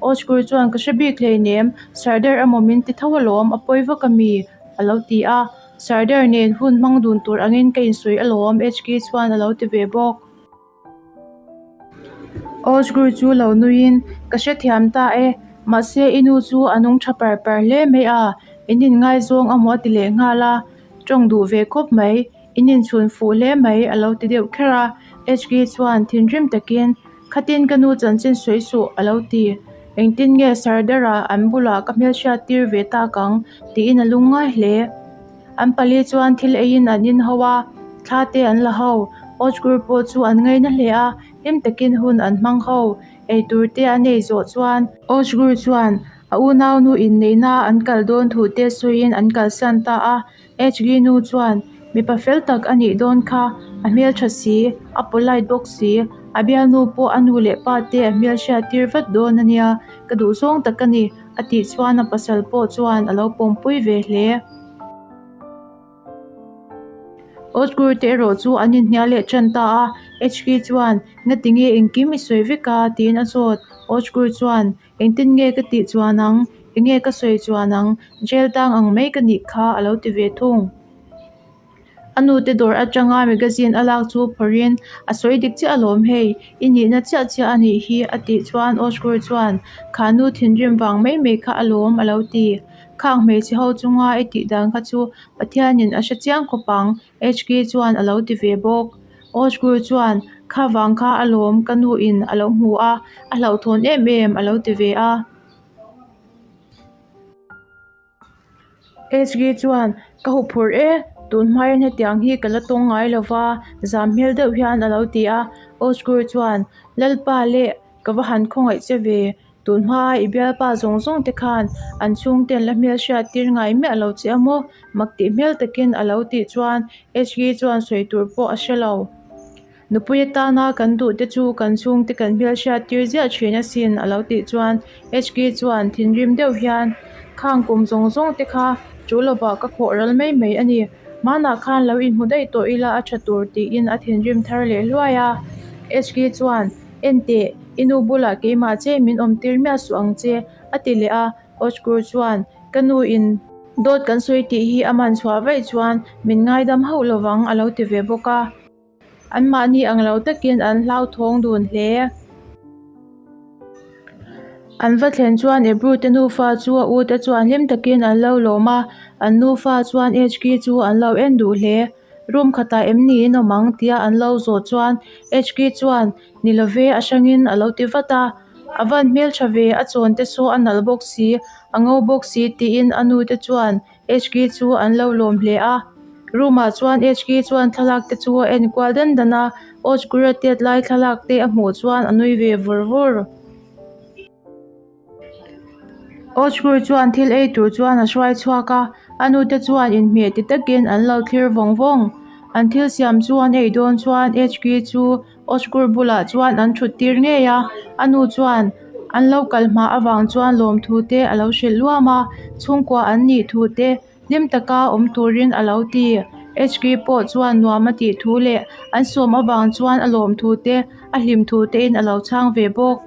Ozgur chuan ka hre bik hleinem, Sardar emaw min ti tho alawm, a pawi vak ami? a lo ti a. Sardar nen hun hmang dun tur angin ka insawi alawm, HK chuan a lo ti ve bawk. Ozgur chu lo nuiin, Ka hrethiam ta e, mahse i nu chu a nung tha par par hle mai a, in inngaizawng amaw a ti leh nghal a, tawng duh ve khawp mai. In inchhun fuh hle mai a lo ti deuh kher a, HK chuan thinrim takin, Khatin ka nu chanchin sawi suh a lo ti. Engtin nge Sardara an bulah ka hmelhriat tir ve tak ang tiin a lung ngai hle. An pali chuan thil eiin an inho a, thla te an la ho. Ozgur pawh chu an ngaina hle a, hlim takin hun an hmang ho. Eitur te an ei zawh chuan. Ozgur chuan a unaunu inneihna an kal dawn thu te sawiin an kalsan ta a. HG nu chuan, Mipa fel tak a nih dawn kha, a hmeltha si, a polite bawk si, a bialnu pawh a nu leh pa te a hmelhriat tir vat dawn a nia, ka duhzawng tak a ni, a tih chuan a pasal pawh chuan a lo pawmpui ve hle. Ozgur te erawh chu an inhnial leh tan ta a, Echki chuan, Ngatinge engkim i sawi vek a? tiin a zawt. Ozgur chuan, Engtin nge ka tih chuan ang? Enge ka sawi chuan ang? Jail tang ang mai ka nih kha a lo ti ve thung. A nute dawr atanga magazine a lak chu phawrhin, A sawi dik chiah alawm hei, i nihna chiah chiah a nih hi a tih chuan Ozgur chuan, Kha nu thinrim vang mai mai kha alawm a lo ti. Khang hmeichhe ho chunga i tih dan kha chu Pathianin a hre chiang khawp ang, HK chuan a lo ti ve bawk. Ozgur chuan, Kha vang kha alawm ka nu in a lo hmu a, a hlauhthawn em em a lo ti ve a. HG chuan, Ka huphurh e, tun hmain hetiang hi ka la tawng ngai lo va, zam hmel deuh hian a lo ti a. Ozgur chuan, Lalpa leh ka va han khawngaih che ve, tun hmaa i bialpa zawng zawng te khan an chhungte an la hmelhriat tir ngai miah lo che a maw? Mak tih hmel takin a lo tih chuan HG chuan sawi tur pawh a hre lo. Nupui atana kan duh te chu kan chhungte kan hmelhriat tir ziah thin asin a lo tih chuan HK chuan thinrim deuh hian khang kum zawng zawng te kha chu lovah ka khawh ral mai mai a ni. Hmanah khan lo inhmu daih tawh ila a tha tur tiin a thinrim thar leh hluai a. HK chuan Enteh, i nu bulah keimah che min awm tir miah suh ang che a ti leh a. Ozgur chuan Ka nu in dawt kan sawi tih hi a man chhuah vaih chuan min ngaidam hauh lovang a lo ti ve bawk a. Anmahni ang lo takin an hlauthawng dun hle. An va thlen chuan Ebru te nufa chu a ute chuan hlim takin an lo lawm a, an nufa chuan HK chu an lo en duh hle. Room khatah em ni in awm ang tia an lo zawh chuan HK chuan ni love a hrangin a lo ti vat a. A van hmeltha ve, a chawn te saw a nalh bawk si, a ngo bawk si tiin a nute chuan HK chu an lo lawm hle a. Room ah chuan HK chuan thlalak te chu a en kual dan dan a, Ozgur-a tet lai thlalak te a hmuh chuan a nui ve vur vur. Ozgur chuan thil ei tur chuan a hruai chhuak a, a nu te chuan inhmeh ti takin an lo thlir vawng vawng. An thil siam chu an ei dawn chuan HK chu Ozgur bulah chuan an thut tir ngei a, a nu chuan an lo kal hma avang chuan lawmthu te a lo hrilh luam a, chhungkua an nih thu te hlim taka awm turin a lo ti. HK pawh chuan nuam a tih thu leh an sawm avang chuan a lawmthu te a hlim thu tein a lo chhang ve bawk.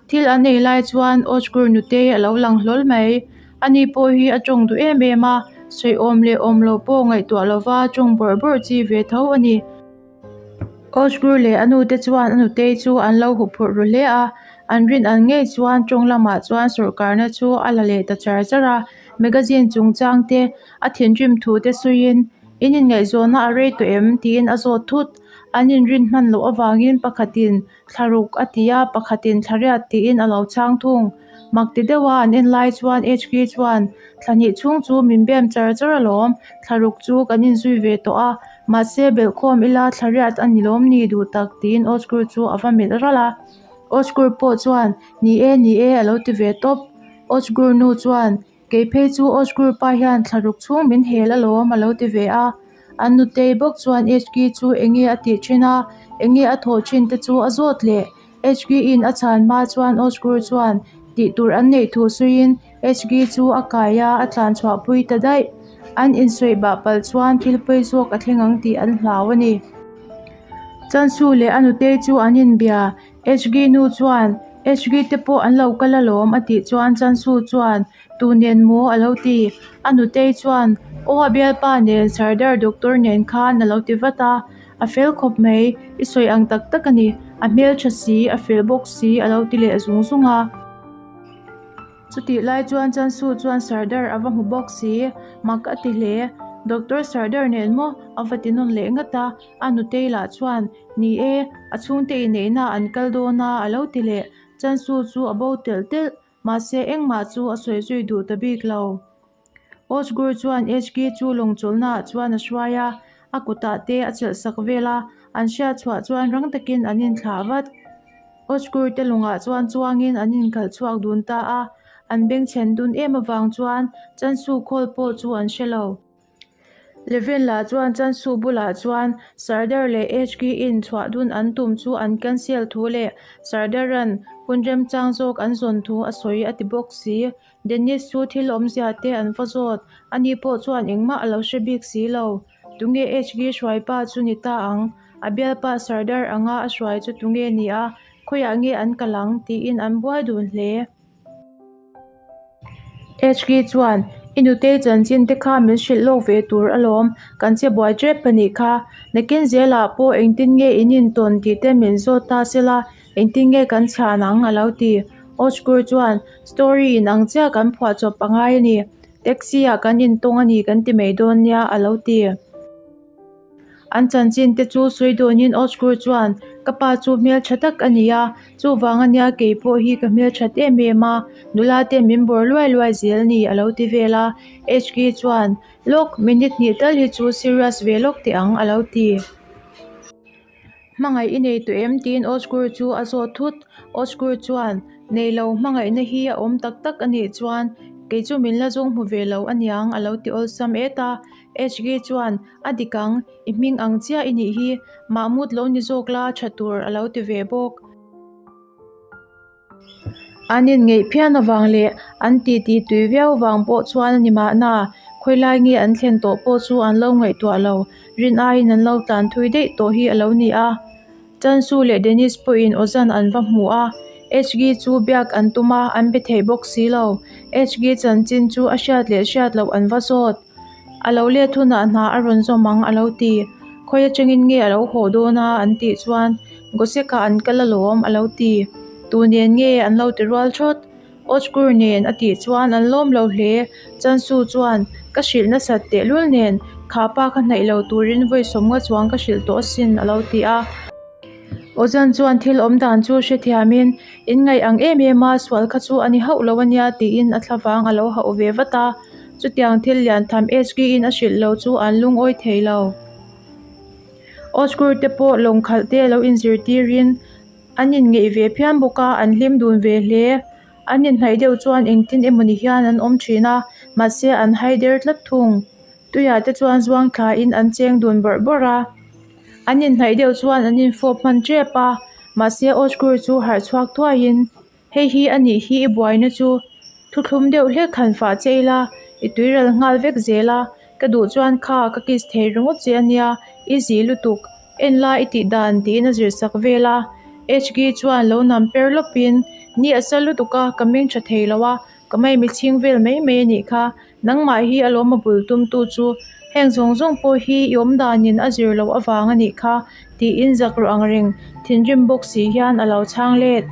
Thil an ei lai chuan Ozgur nutei a lo lang hlawl mai. Ani pawh hi a tawng duh em em a, sawi awm leh awm loh pawh ngaihtuah lova tawng bawrh bawrh chi ve tho a ni. Ozgur leh a nute chuan a nutei chu an lo huphurh ru hle a, an rin an ngei chuan tawng lamah chuan sawrkarna chu a la leh ta char char a. Magazine chungchang te, a thinrim thu te sawiin, In inngaihzawnna a rei tawh em? tiin a zawt thut. An inrin hman loh avangin pakhatin Thla ruk a ti a, pakhatin thla riat tiin a lo chhang thung. Mak ti deuha an en lai chuan HK chuan, Thla hnih chhung chu min bem char char alawm, thla ruk chu kan inzui ve tawh a, mahse belhkhawm ila thla riat a ni lawm ni duh tak tiin Ozgur chu a va melh ralh a. Ozgur pawh chuan, Ni e, ni e a lo ti ve tawp. Ozgur nu chuan, Kei phei chu Ozgur pa hian thla ruk chhung min hel alawm a lo ti ve a. An nutei bawk chuan HK chu enge a tih thin a, enge a thawh thin te chu a zawt leh. HK in a chhan hma chuan Ozgur chuan tih tur an neih thu suiin HK chu a kai a, a tlan chhuah pui ta daih. An insawi bah palh chuan thil pawi zawk a thleng ang tih an hlau a ni. Chansu leh a nutei chu an inbia. HG nu chuan, HG te pawh an lo kal alawm a tih chuan Chansu chuan, Tu nen maw a lo ti? A nutei chuan, Aw a bialpa nen Sardar doctor nen khan a lo ti vat a. A fel khawp mai, i sawi ang tak tak a ni. A hmeltha si, a fel bawk si a lo ti leh zung zung a. Chutih lai chuan Chansu chuan Sardar a va hmu bawk si, mak a ti hle. Doctor Sardar nen maw a va ti nawn leh ngat a, a nutei lah chuan, Ni e, a chhungte inneihna an kal dawn a a lo ti leh. Chansu chu a bo telh telh, mahse engmah chu a sawi zui duh ta bik lo. Ozgur chuan HK chu lawngchawlhna ah chuan a hruai a, a kutah te a chelh sak vel a, an hriat chhuah chuan rang takin an inthlah vat. Ozgur te lawngah chuan chuangin an inkhalh chhuak dun ta a, an bengchhen dun em avang chuan Chansu khawl pawh chu an hre lo. Levin lah chuan Chansu bulah chuan Sardar leh HK in chhuah dun an tum chu an cancel thu leh Sardar-a'n Hun remchang zawk an zawn thu a sawi a ti bawk si. Dennis chu thil awmzia te an va zawt. Ani pawh chuan engmah a lo hre bik si lo. Tunge HG hruai pa chu ni ta ang? A bialpa Sardar anga a hruai chu tunge ni a? Khawiah nge an kal ang? tiin an buai dun hle. HG chuan, I nutei chanchin te kha min hrilh lawk ve tur alawm, kan che buai tep a nih kha. Nakin zelah pawh engtin nge in intawn tih te min zawt ta sela, engtin nge kan chhan ang a lo ti. Osgur chuan, Story in ang chiah kan phuah chawp a ngai a ni. Taxi ah kan intawng a ni kan ti mai dawn nia a lo ti. An chanchin te chu sawi dawnin Osgur chuan, Ka pa chu hmeltha tak a ni a, chuvang a nia kei pawh hi ka hmelthat em em a, nula te min bawr luai luai zel ni a lo ti vel a. HK chuan, Lawk, minute hnih tal hi chu serious ve lawk teh ang a lo ti. Hmangaih i nei tawh em? tiin Osgur chu a zawt thut. Osgur chuan, Nei lo, hmangaihna hi a awm tak tak a nih chuan kei chu min la zawng hmu ve lo aniang a lo ti awlsam et a. HG chuan, A dik ang, i hming ang chiah i nih hi, Mahmud lo ni zawk la tha tur a lo ti ve bawk. An inngeih phian avang leh an titi tui viau vang pawh chuan a ni mahna, khawilai nge an thlen tawh pawh chu an lo ngaihtuah lo, rin aiin an lo tlan thui daih tawh hi a lo ni a. Chansu leh Dennis pawhin Ozan an va hmu a, HG chu biak an tum a, an be thei bawk si lo. HG chanchin chu a hriat leh hriat loh an va zawt. A lo let hunah hna a rawn zawm ang a lo ti. Khawi atangin nge a lo haw dawn a an tih chuan Goseka an kal alawm a lo ti. Tu nen nge an lo ti rual thawt. Ochkur nen a tih chuan an lawm lo hle. Chansu chuan ka hrilh nasat tehlul nen kha pa kha hnaih lo turin vawi sawmnga chuang ka hrilh tawh asin a lo ti a. Ozan chuan thil awm dan chu hrethiamin, In ngaih ang em em a, sual kha chu a ni hauh lo a nia tiin a thlavang a lo hauh ve vat a. Chutiang thil lian tham HG-in a hrilh lo chu an lungawi thei lo. Osgur te pawh lawng khalh te lo inzirtirin an inngeih ve phian bawk a, an hlim dun ve hle. An inhnaih deuh chuan engtin emawni hian an awm thin a, mahse an haider tlat thung. Tuiah te chuan zuang thlain an cheng dun bawrh bawrh a, an inhnaih deuh chuan an infawp hman tep a, mahse Osgur chu harh chhuak thuaiin, Hei hi a nih hi i buaina chu, thuthlum deuh hlek han fah che ila, i tuiral nghal vek zel a, ka duh chuan kha ka kiss thei ringawt che a nia, i zi lutuk, en la i tih dan tiin a zir sak vel a. HG chuan lo nam per lawpin, Ni a sal lutuk a, ka meng tha thei lo a, ka maimi chhing vel mai mai a nih kha, Nangmah hi a lawm a bul tumtu chu heng zawng zawng pawh hi i awm danin a zir loh avang a nih kha tiin zak rawh ang reng thinrim bawk si hian a lo chhang let.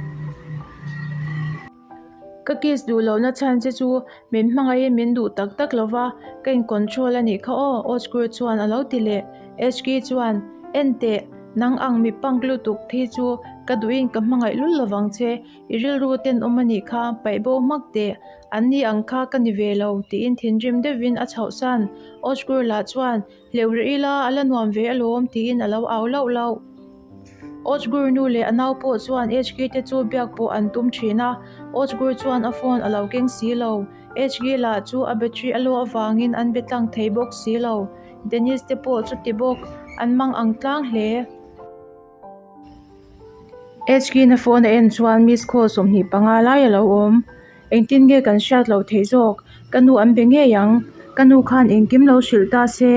Ka kiss duh lohna chhan che chu min hmangaihin min duh tak tak lo va, ka in control a nih kha aw Osgur chuan a lo ti leh. Eshki chuan, En teh, nang ang mi punk lutuk thi chu ka duhin ka hmangaih lul lovang che, I rilru tenawm a nih kha, paih bo hmak teh, an ni ang kha ka ni ve lo, tiin thinrim deuhin a chhohsan. Osgur lah chuan, Hleuh rih ila, a la nuam ve alawm, tiin a lo au lauh lauh. Osgur nu leh a nau pawh chuan HK te chu biak pawh an tum thin a, Osgur chuan a phone a lo keng si lo. HK lah chu a battery a lawh avangin an be tlang thei bawk si lo. Dennis te pawh chuti bawk, an mang ang tlang hle. HK-na phone a en chuan miss call 25 lai a lo awm. Engtin nge kan hriat loh theih zawk? Ka nu an be ngei ang. Ka nu khan engkim lo hrilh ta se.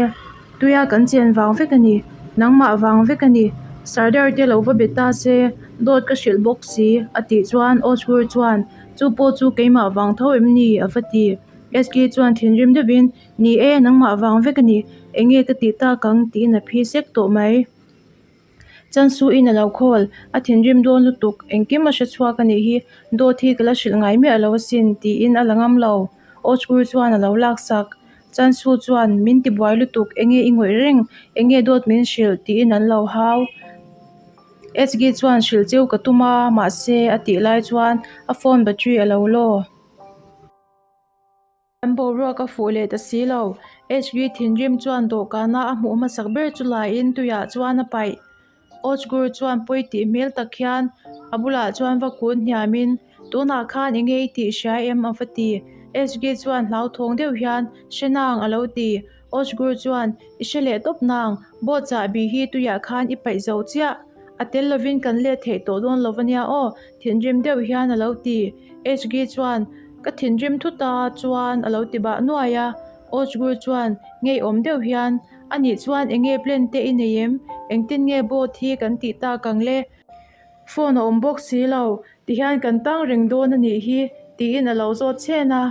Tuia kan chen vang vek a ni. Nangmah vang vek a ni. Sardar te lo va be ta se. Dawt ka hrilh bawk si a tih chuan Osgur chuan chu pawh chu keimah vang tho em ni? a va ti. HK chuan thinrim deuhin, Ni e, nangmah vang vek a ni. Enge ka tih tak ang? tiin a phi sek tawh mai. Chansuin a lo khawl, a thinrim dawn lutuk, engkim a hre chhuak a nih hi, dawt hi ka la hrilh ngai miah lo asin, tiin a la ngam lo. Awchkur chuan a lo laksak. Chansu chuan, Min ti buai lutuk, enge i ngawih reng, enge dawt min hrilh, tiin an lo hau. SG chuan hrilh cheu ka tum a, mahse, a tih lai chuan a phone battery a lo law. An boruak a fuh leh ta si lo. HV thinrim chuan dawhkana a hmuh hmasak ber chu laiin tuiah chuan a paih. Ochgur chuan pawi tih hmel tak hian a bulah chuan va kun hniamin, Tunah khan enge i tih hria em? a va ti. HV chuan hlauthawng deuh hian, Hre nang a lo ti. Ochgur chuan, I hre leh tawp nang, boat chahbi hi tuiah khan i paih zo chiah. A tel lovin kan let theih tawh dawn lo ania aw, thinrim deuh hian a lo ti. Ezgi chuan, Ka thinrim thut a chuan a lo ti bah nuai a. Ozgur chuan ngeiawm deuh hian, A nih chuan eng nge plan te i nei em? Engtin nge boat hi kan tih tak ang le? Phone a awm bawk si lo, tihian kan tang reng dawn a nih hi, tiin a lo zawt chhen a.